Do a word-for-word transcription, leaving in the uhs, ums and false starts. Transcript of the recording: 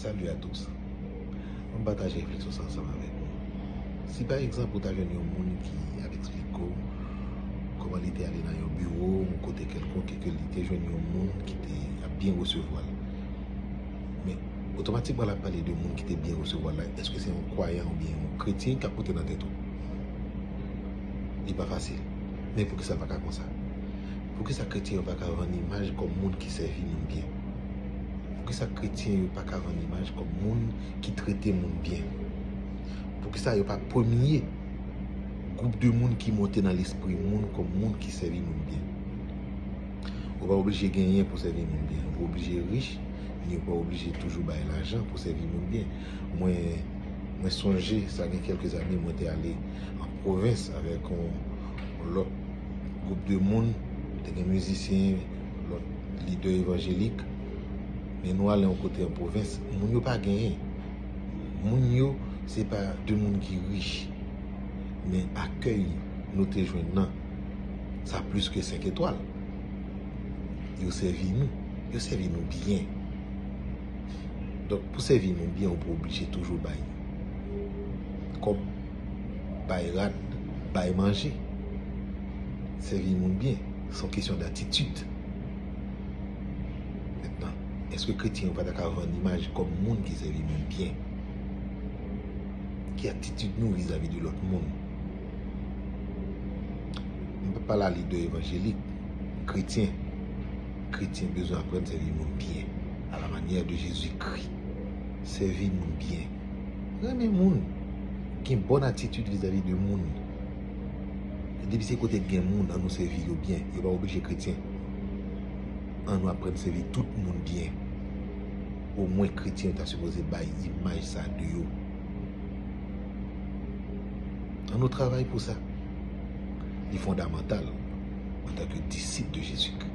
Salut à tous. Mwen pataje refleksyon sa ansanm avèk nou. Si pa egzanp ou ta jwenn yon moun ki ap eksplike w kòman li te ale nan yon biwo, yon kote kèlkonk, e ke li te jwenn yon moun ki te ap byen resevwa l, men otomatikman l ap pale de moun ki te byen resevwa l la, èske se yon kwayan oubyen yon kretyen k ap moute nan tèt ou? Li pa fasil. Men poukisa l pa ka konsa? Poukisa kretyen yo pa ka vann imaj kòm moun ki sèvi moun byen? Poukisa kretyen yo pa ka vann imaj kòm moun ki trete moun byen? Poukisa yo pa premye gwoup de moun ki monte nan lespri moun kòm moun ki sèvi moun byen? Ou pa oblije genyen pou sèvi moun byen. Ou pa oblije rich, ni ou pa oblije toujou bay lajan pou sèvi moun byen. Mwen, mwen sonje, sa gen kèlke zane, mwen te ale an pwovens avèk yon, yon lòt gwoup de moun, te gen mizisyen, lòt lidè evanjelik, men nou ale yon kote an pwovens, moun yo pa genyen. Moun yo, se pa de moun ki rich, men akèy nou te jwenn nan, sa plis ke senk etwal. Yo sèvi nou, yo sèvi nou byen. Donk, pou sèvi moun byen, ou pa oblije toujou bay kòb, bay rad, bay manje. Sèvi moun byen, se yon kesyon datitid. Mentnan, èske kretyen yo pa ta ka vann imaj kòm moun ki sèvi moun byen? Ki atitid nou vizavi de lòt moun? M pa pale a lidè evanjelik, kretyen. Kretyen bezwen aprann sèvi moun byen, à la manière de Jésus-Christ. Sèvi moun byen. Renmen moun. Gen bòn atitid vizavi de moun. Depi se kote k gen moun, an nou sèvi yo byen. Yo pa oblije kretyen. An nou aprann sèvi tout moun byen. Omwen kretyen yo ta sipoze bay imaj sa de yo. An nou travay pou sa. Li fondamantal antanke disip de Jezikri.